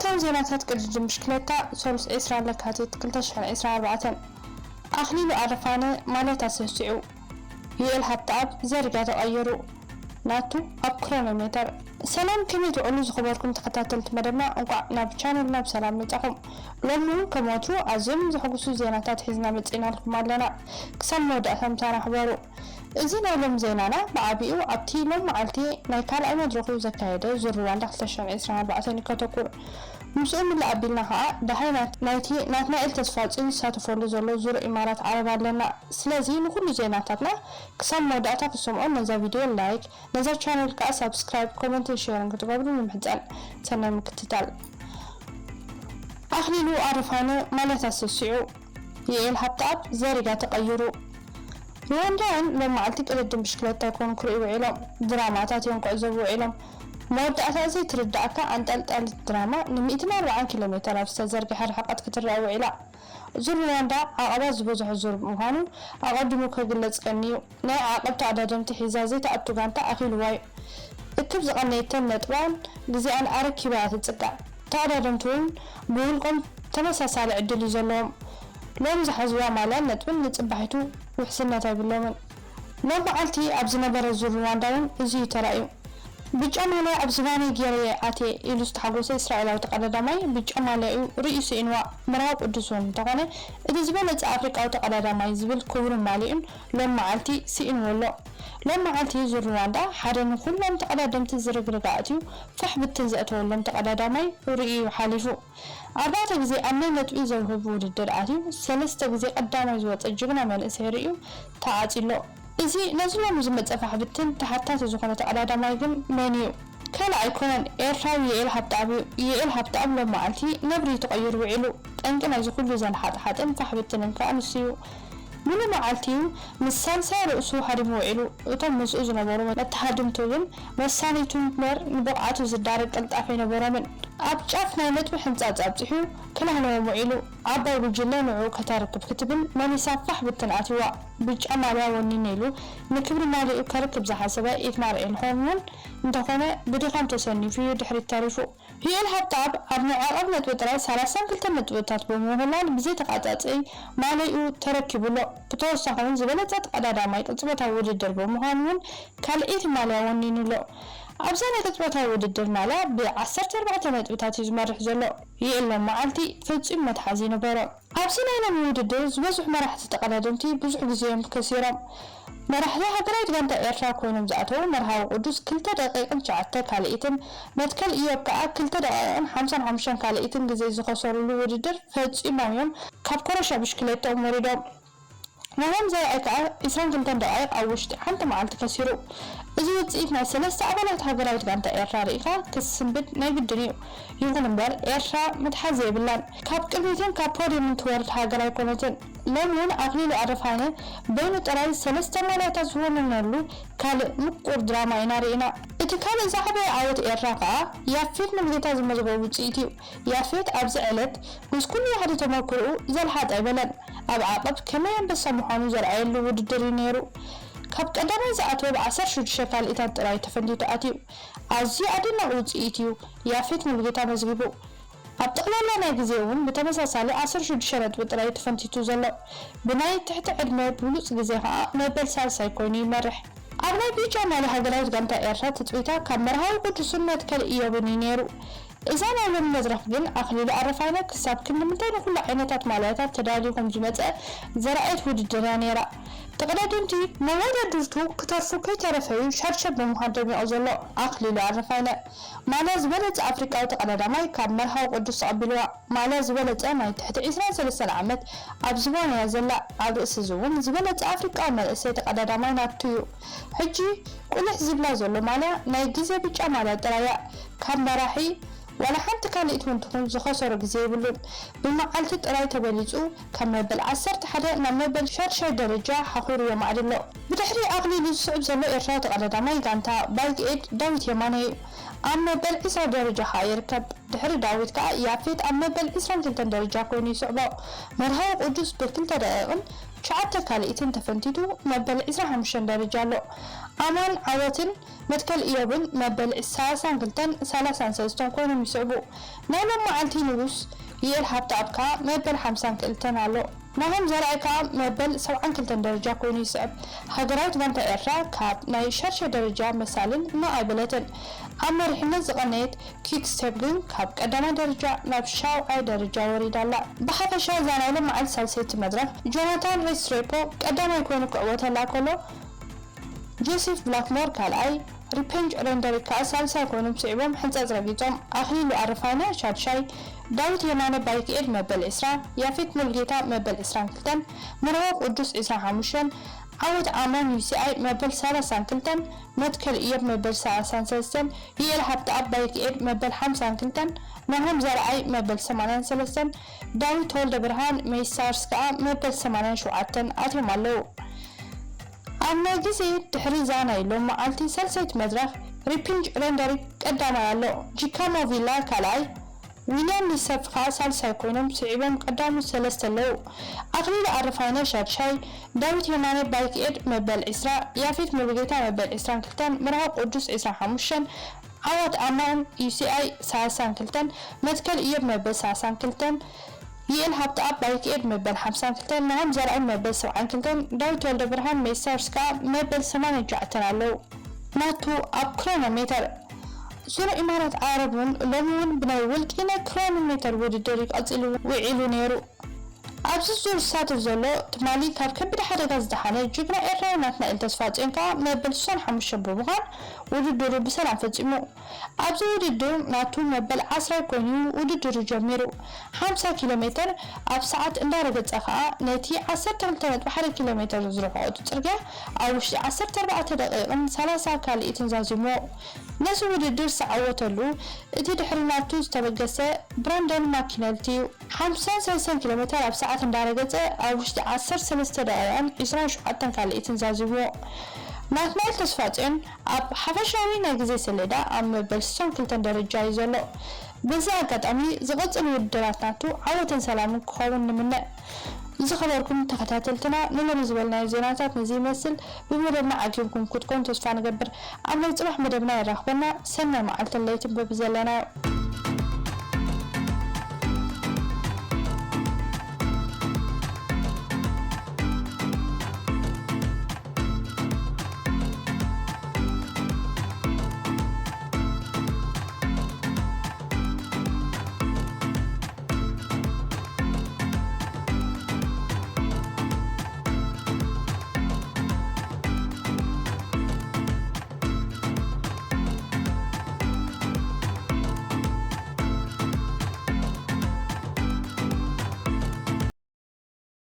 እቶም ዜናታት ቅድድም ብሽክለታ፣ ሰሉስ ዕስራ ለካቲት ክልተ ሽሕን ዕስራን ኣርባዕተን። ኣኽሊሉ ኣረፋይነ ማልያ ተሰሲዑ። ዩኤል ሃብተኣብ ዘሪጋ ተቐይሩ። ናቱ ኣብ ክሮኖሜተር። ሰላም፣ ከመይ ትውዕሉ ዝኸበርኩም ተኸታተልቲ መደብና? እንቋዕ ናብ ቻነልና ብሰላም መጻኹም። ሎሚ እውን ከም ወትሩ ኣዝዮም ዘሕጉሱ ዜናታት ሒዝና መጺእናልኩም ኣለና። ክሳብ መወዳእታ ምሳና ሕበሩ። እዚ ናይ ሎም ዜናና ብዓቢኡ ኣብቲ ሎም መዓልቲ ናይ ካልኣይ መድረኹ ዘካየደ ዙር ሩዋንዳ ክልተ ሽሕን ዕስራን ኣርባዕተን እዩ ከተኩር። ምስኡ ምልእ ኣቢልና ኸኣ ደሃይ ናት-፣ ናይቲ ናትናኤል ተስፋጽዮን ዝሳተፈሉ ዘሎ ዙር ኢማራት ዓረብ ኣለና። ስለዚ ንኹሉ ዜናታትና ክሳብ መወዳእታ ክትሰምዑ ነዛ ቪድዮ ላይክ፣ ነዛ ቻነል ከኣ ሳብስክራይብ፣ ኮመንትን ሼርን ክትገብሩ ንምሕጸን። ሰናይ ምክትታል። ኣኽሊሉ ኣረፋይነ ማልያ ተሰሲዑ። ዩኤል ሃብተኣብ ዘሪጋ ተቐይሩ። ሩዋንዳውያን ሎም መዓልቲ ቅድድም ብሽክለታ ኣይኮኑ ክርእዩ ውዒሎም፣ ድራማታት እዮም ክዕዘቡ ውዒሎም። መወዳእታ ዘይትርድኣካ ኣንጠልጣሊት ድራማ ን ሚእትን ኣርባዓን ኪሎ ሜተር ኣብ ዝተዘርግሐ ርሕቀት ክትረአ ውዒላ። ዙር ሩዋንዳ ዓቐባት ዝበዝሖ ዙር ብምዃኑ ኣቐዲሙ ክግለጽ ቀንዩ። ናይ ዓቐብ ተቐዳደምቲ ሒዛ ዘይትኣቱ ጋንታ ኣኺልዋ እዩ። እክብ ዝቐነየተን ነጥባን ግዜኣን ኣረኪባ እያ ትጽጋዕ። ተቐዳደምቲ እውን ብውልቆም ተመሳሳሊ ዕድል እዩ ዘለዎም። ሎም ዝሓዝዋ ማልያን ነጥብን ንጽባሒቱ ውሕስነት ኣይብሎምን። ሎም መዓልቲ ኣብ ዝነበረ ዙር ሩዋንዳ እውን እዚ እዩ ተራእዩ። ብጫ ማልያ ኣብ ዝባነይ ገይረ እየ ኣትየ ኢሉ ዝተሓጎሰ እስራኤላዊ ተቐዳዳማይ ብጫ ማልያኡ ርእዩ ስኢንዋ። መርሃዊ ቅዱስ እውን እንተኾነ እቲ ዝበለጸ ኣፍሪቃዊ ተቐዳዳማይ ዝብል ክቡርን ማልይኡን ሎም መዓልቲ ስኢንዎ ኣሎ። ሎም መዓልቲ ዙር ሩዋንዳ ሓደ ንኹሎም ተቐዳደምቲ ዝርግርግ ኣእትዩ ፋሕ ብትን ዘእተወሎም ተቐዳዳማይ ርእዩ ሓሊፉ። ኣርባዕተ ግዜ ኣብ ናይ ነጥቢ ዘውህብ ውድድር ኣትዩ ሰለስተ ግዜ ቀዳማይ ዝወጸ ጅግና መንእሰይ ርእዩ ተዓጺ ኣሎ። እዚ ነዚ ሎሚ ዝመጸ ፋሕ ብትን ተሓታቲ ዝኾነ ተቐዳዳማይ ግን መን እዩ? ካልእ ኣይኮነን፣ ኤርትራዊ ዩኤል ሃብተኣብ እዩ። ዩኤል ሃብተኣብ ሎም መዓልቲ ነብሪ ተቐይሩ ውዒሉ። ጠንቂ ናይዚ ኩሉ ዘንሓጥሓጥን ፋሕ ብትንን ከኣ ንሱ እዩ። ሙሉእ መዓልቲ እዩ ምስ ሳልሳይ ርእሱ ሃዲሙ ውዒሉ። እቶም ምስኡ ዝነበሩ መተሃድምቱ ግን መሳኒቱ እምበር ንብቕዓቱ ዝዳረግ ቅልጣፈ ኣይነበሮምን። ኣብ ጫፍ ናይ ነጥቢ ሕንጻጽ ኣብጺሑ ክላህለዎም ውዒሉ። ዓባይ ጉጅለ ንዕኡ ከተርክብ ክትብል መሊሳ ፋሕ ብትን ኣትይዋ። ብጫ ማልያ ወኒነ ኢሉ ንክብሪ ማልያኡ ከርክብ ዝሓሰበ ኢትማር ኤልሆም እውን እንተኾነ ብድኻም ተሰኒፉ እዩ ድሕሪት ተሪፉ። ዩኤል ሃብተኣብ ኣብ ናይ ዓቐብ ነጥቢ ጥራይ ሰላሳን ክልተን ነጥብታት ብምውህላል ብዘይተቓጻጸይ ማልያኡ ተረኪቡ ኣሎ። ብተወሳኺ እውን ዝበለጸ ተቐዳዳማይ ቅጽበታዊ ውድድር ብምዃኑ እውን ካልኣይቲ ማልያ ወኒኑ ኣሎ። ኣብዛ ናይ ቅጽበታዊ ውድድር ማልያ ብዓሰርተ ኣርባዕተ ነጥብታት እዩ ዝመርሕ ዘሎ። ዩኤል ሎም መዓልቲ ፈጺሙ መትሓዚ ይነበሮ። ኣብዚ ናይ ሎሚ ውድድር ዝበዝሑ መራሕቲ ተቐዳደምቲ ብዙሕ ግዜ እዮም ከሲሮም። መራሕቲ ሃገራዊት ጋንታ ኤርትራ ኮይኖም ዝኣተዉ መርሃዊ ቅዱስ ክልተ ደቂቕን ትሽዓተ ካልኢትን፣ መትከል ኢዮብ ከኣ ክልተ ደቂቕን ሓምሳን ሓሙሽተን ካልኢትን ግዜ ዝኸሰሩሉ ውድድር ፈጺሞም እዮም ካብ ኮረሻ ብሽክሌትኦም ወሪዶም። ናሆም ዘርኣይ ከኣ ዕስራን ክልተን ደቓይቕ ኣብ ውሽጢ ሓንቲ መዓልቲ ከሲሩ። እዚ ውጽኢት ናይ ሰለስተ ኣባላት ሃገራዊት ጋንታ ኤርትራ ርኢኻ ክትስንብድ ናይ ግድን እዩ። ይኹን እምበር ኤርትራ ምትሓዝ የብላን። ካብ ቅድሚትን ካብ ፖድየምን ትወርድ ሃገር ኣይኮነትን። ሎሚ እውን ኣኽሊሉ ኣረፋይነ በይኑ ጥራይ ሰለስተ ማልያታት ዝወነነሉ ካልእ ምቁር ድራማ ኢና ርኢና። እቲ ካልእ ዝዓበየ ዓወት ኤርትራ ከኣ ያፌት ሙሉጌታ ዝመዝገቦ ውጽኢት እዩ። ያፌት ኣብዚ ዕለት ምስ ኩሉ ዋሕዲ ተመኩሮኡ ዘልሓጥ ኣይበለን። ኣብ ዓቐብ ከመይ ኣንበሳ ምዃኑ ዘርኣየሉ ውድድር እዩ ነይሩ። ካብ ቀዳማይ ዝኣተወ ብ ዓሰርተ ሽዱሽተ ካልኢታት ጥራይ ተፈንቲቱ ኣትዩ። ኣዝዩ ኣደናቒ ውጽኢት እዩ ያፌት ሙሉጌታ መዝጊቡ። ኣብ ጠቕላላ ናይ ግዜ እውን ብተመሳሳሊ ዓሰርተ ሽዱሽተ ነጥቢ ጥራይ ተፈንቲቱ ዘሎ። ብናይ ትሕቲ ዕድመ ብሉጽ ግዜ ከኣ መበል ሳልሳይ ኮይኑ ይመርሕ። ኣብ ናይ ብጫ ማልያ ሃገራዊት ጋንታ ኤርትራ ትጽቢታ ካብ መርሃዊ ቅዱስን መትከል ኢዮብን እዩ ነይሩ። እዛ ናይ ሎሚ መድረኽ ግን ኣኽሊሉ ኣረፋይነ ክሳብ ክንዲ ምንታይ ንኹሉ ዓይነታት ማልያታት ተዳልዩ ከም ዝመጸ ዘርኣየት ውድድር እያ ነይራ። ተቐዳደምቲ መወዳድርቱ ክተርፉ ከይተረፈ እዩ ሸርሸር ብምዃን ደሚቑ ዘሎ ኣኽሊሉ ኣረፋይነ። ማልያ ዝበለጸ ኣፍሪቃዊ ተቐዳዳማይ ካብ መርሃዊ ቅዱስ ተቐቢልዋ። ማልያ ዝበለጸ ናይ ትሕቲ ዕስራን ሰለስተን ዓመት ኣብ ዝባን እያ ዘላ። ኣብ ርእሲ እዚ እውን ዝበለጸ ኣፍሪቃዊ መንእሰይ ተቐዳዳማይ ናቱ እዩ። ሕጂ ቁሊሕ ዝብላ ዘሎ ማልያ ናይ ግዜ ብጫ ማልያ ጥራይ እያ። ካብ መራሒ ዋላ ሓንቲ ካልኢት እውን ትኹን ዝኸሰሮ ግዜ የብሉን። ብመዓልቲ ጥራይ ተበሊጹ ካብ መበል ዓሰርተ ሓደ ናብ መበል ሻድሻይ ደረጃ ሓኹሩ የማዕድ ኣሎ። ብድሕሪ ኣኽሊሉ ዝስዕብ ዘሎ ኤርትራዊ ተቐዳዳማይ ጋንታ ባይግ ኤድ ዳዊት የማነ እዩ። ኣብ መበል ዕስራ ደረጃ ከኣ ይርከብ። ድሕሪ ዳዊት ከኣ ያፌት ኣብ መበል ዕስራን ክልተን ደረጃ ኮይኑ ይስዕቦ። መርሃዊ ቅዱስ ብክልተ ደቂቕን ትሽዓተ ካልኢትን ተፈንቲቱ መበል ዕስራን ሓሙሽተን ደረጃ ኣሎ። ኣማን ዓወትን መትከል እዮብን መበል ሰላሳን ክልተን ሰላሳን ሰለስተን ኮይኖም ይስዕቡ። ናይ ሎም መዓልቲ ንጉስ ይኤል ሃብተኣብ ከኣ መበል ሓምሳን ክልተን ኣሎ። ናሆም ዘርኣይ ከኣ መበል ሰብዓን ክልተን ደረጃ ኮይኑ ይስዕብ። ሃገራዊት ጋንታ ኤርትራ ካብ ናይ ሻድሻይ ደረጃ መሳልል ነቕ ኣይበለትን። ኣብ መሪሕነት ዝቐነየት ኪክ ስቴፕ ግን ካብ ቀዳማይ ደረጃ ናብ ሻውዓይ ደረጃ ወሪዳ ኣላ። ብሓፈሻ እዛ ናይ ሎም መዓልቲ ሳልሰይቲ መድረኽ ጆናታን ሬስትሬፖ ቀዳማይ ኮይኑ ክዕወተላ ከሎ፣ ጆሴፍ ብላክሞር ካልኣይ፣ ሪፔንጅ ሬንደሪክ ከኣ ሳልሳይ ኮይኖም ስዒቦም ሕንጸጽ ረጊጾም። ኣኽሊሉ ኣረፋይነ ሻድሻይ፣ ዳዊት የማነ ባይክኤድ መበል ዕስራ፣ ያፌት ሙሉጌታ መበል ዕስራን ክልተን፣ ምርሃው ቅዱስ ዕስራን ሓሙሽተን፣ ዓወት ኣማን ዩሲኣይ መበል ሰላሳን ክልተን፣ መትከል እዮብ መበል ሰላሳን ሰለስተን፣ ይኤል ሃብተኣብ ባይክኤድ መበል ሓምሳን ክልተን፣ ናሆም ዘርኣይ መበል ሰማንያን ሰለስተን፣ ዳዊት ተወልደ ብርሃን ሜሳርስ ከኣ መበል ሰማንያን ሸውዓተን ኣትዮም ኣለዉ። ኣብ ናይ ግዜ ድሕሪ እዛ ናይ ሎም መዓልቲ ሳልሰይቲ መድረኽ፣ ሪፒንጅ ሬንደሪክ ቀዳማይ ኣሎ፣ ጂካሞ ቪላ ካልኣይ፣ ዊልያም ሊሰፍ ከኣ ሳልሳይ ኮይኖም ስዒቦም ቀዳሞት ሰለስተ ኣለዉ። ኣኽሊሉ ኣረፋይነ ሻድሻይ፣ ዳዊት የማነ ባይክኤድ መበል ዕስራ፣ ያፌት ሙሉጌታ መበል ዕስራን ክልተን፣ ምርሃው ቅዱስ ዕስራን ሓሙሽተን፣ ዓወት ኣማን ዩሲኣይ ሰላሳን ክልተን፣ መትከል እዮብ መበል ሰላሳን ክልተን፣ ይኤል ሃብተኣብ ባይክኤድ መበል ሓምሳን ክልተን፣ ናሆም ዘርኣይ መበል ሰብዓን ክልተን፣ ዳዊት ወልደብርሃን ሜሳርስ ከኣ መበል ሰማንያን ትሽዓተን ኣለዉ። ናቱ ኣብ ክሮኖሜተር። ዙር ኢማራት ዓረብ እውን ሎሚ እውን ብናይ ውልቂ ናይ ክሮኖሜተር ውድድር ቀጺሉ ውዒሉ ነይሩ። ኣብዚ ዙር ዝሳተፍ ዘሎ ትማሊ ካብ ከቢድ ሓደጋ ዝደሓነ ጅግና ኤርትራዊ ናትናኤል ተስፋጽዮን ከኣ መበል ስሳን ሓሙሽተን ብምዃን ውድድሩ ብሰላም ፈጺሙ። ኣብዚ ውድድር ናቱ መበል ዓስራይ ኮይኑ ውድድሩ ጀሚሩ። ሓምሳ ኪሎ ሜተር ኣብ ሰዓት እንዳረገጸ ከኣ ነቲ ዓሰርተ ክልተ ነጥቢ ሓደ ኪሎ ሜተር ዝርሕቐቱ ጽርግያ ኣብ ውሽጢ ዓሰርተ ኣርባዕተ ደቂቕን ሰላሳ ካልኢትን ዛዚምዎ። ነዚ ውድድር ዝዓወተሉ እቲ ድሕሪ ናቱ ዝተበገሰ ብራንደን ማኪነልቲ እዩ። ሓምሳን ሰለስተን ኪሎ ሜተር ኣብ ሰዓት እንዳረገጸ ኣብ ውሽጢ ዓሰርተ ሰለስተ ደቂቕን ዕስራን ሸውዓተን ካልኢትን ዛዚምዎ። ናትናኤል ተስፋጽዮን ኣብ ሓፈሻዊ ናይ ግዜ ሰሌዳ ኣብ መበል ስሳን ክልተን ደረጃ እዩ ዘሎ። በዚ ኣጋጣሚ ዝቕጽል ውድድራት ናቱ ዓወትን ሰላምን ክኸውን ንምነ። ዝኸበርኩም ተኸታተልትና ንሎሚ ዝበልናዮ ዜናታት ነዚ ይመስል። ብመደብና ዓጊብኩም ክትኮኑ ተስፋ ንገብር። ኣብ ናይ ጽባሕ መደብና የራኽበና። ሰናይ መዓልትን ለይትን በብዘለናዮ።